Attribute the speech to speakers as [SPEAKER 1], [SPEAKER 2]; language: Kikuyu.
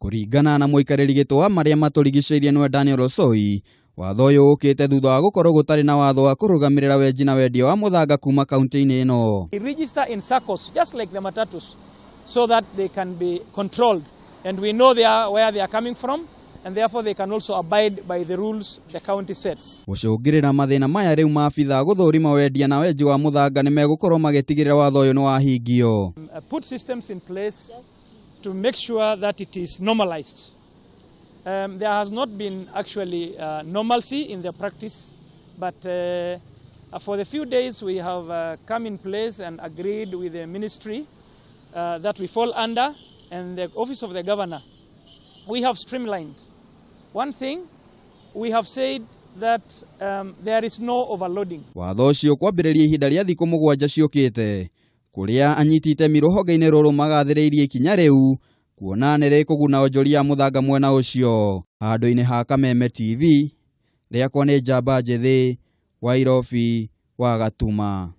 [SPEAKER 1] Kũringana na mũikarĩri gĩtĩ wa marĩa matũrigicĩirie nĩwe Daniel Osoi, watho ũyũ ũkĩte thutha wa gũkorwo gũtarĩ na watho wa kũrũgamĩrĩra wenji na wendia wa mũthanga kuma kaunti-inĩ ĩno.
[SPEAKER 2] Register in SACCOs just like the matatus so that they can be controlled and we know where they are coming from and therefore they can also abide by the rules the county sets.
[SPEAKER 1] Gũcũngĩrĩra mathĩna maya rĩu maabitha gũthũrima wendia na wenji wa mũthanga nĩ megũkorwo magĩtigĩrĩra watho ũyũ nĩ wahingio.
[SPEAKER 2] Put systems in place to make sure that it is normalized. There has not been actually normalcy in the practice, but for the few days we have come in place and agreed with the ministry that we fall under and the office of the governor. We have streamlined. One thing, we have said that there is no overloading.
[SPEAKER 1] Watho ũcio kwambĩrĩria ihinda rĩa thikũ 7 ciũkĩte kũrĩa anyiti itemi rũhonge-inĩ rũrũ magathĩrĩirie ikinya rĩu kuona nĩ rĩkũguna onjoria a mũthanga mwena ũcio. Handũ-inĩ ha Kameme TV, rĩakwa nĩ Njamba Njĩthĩ, Wairobi wa Gatuma.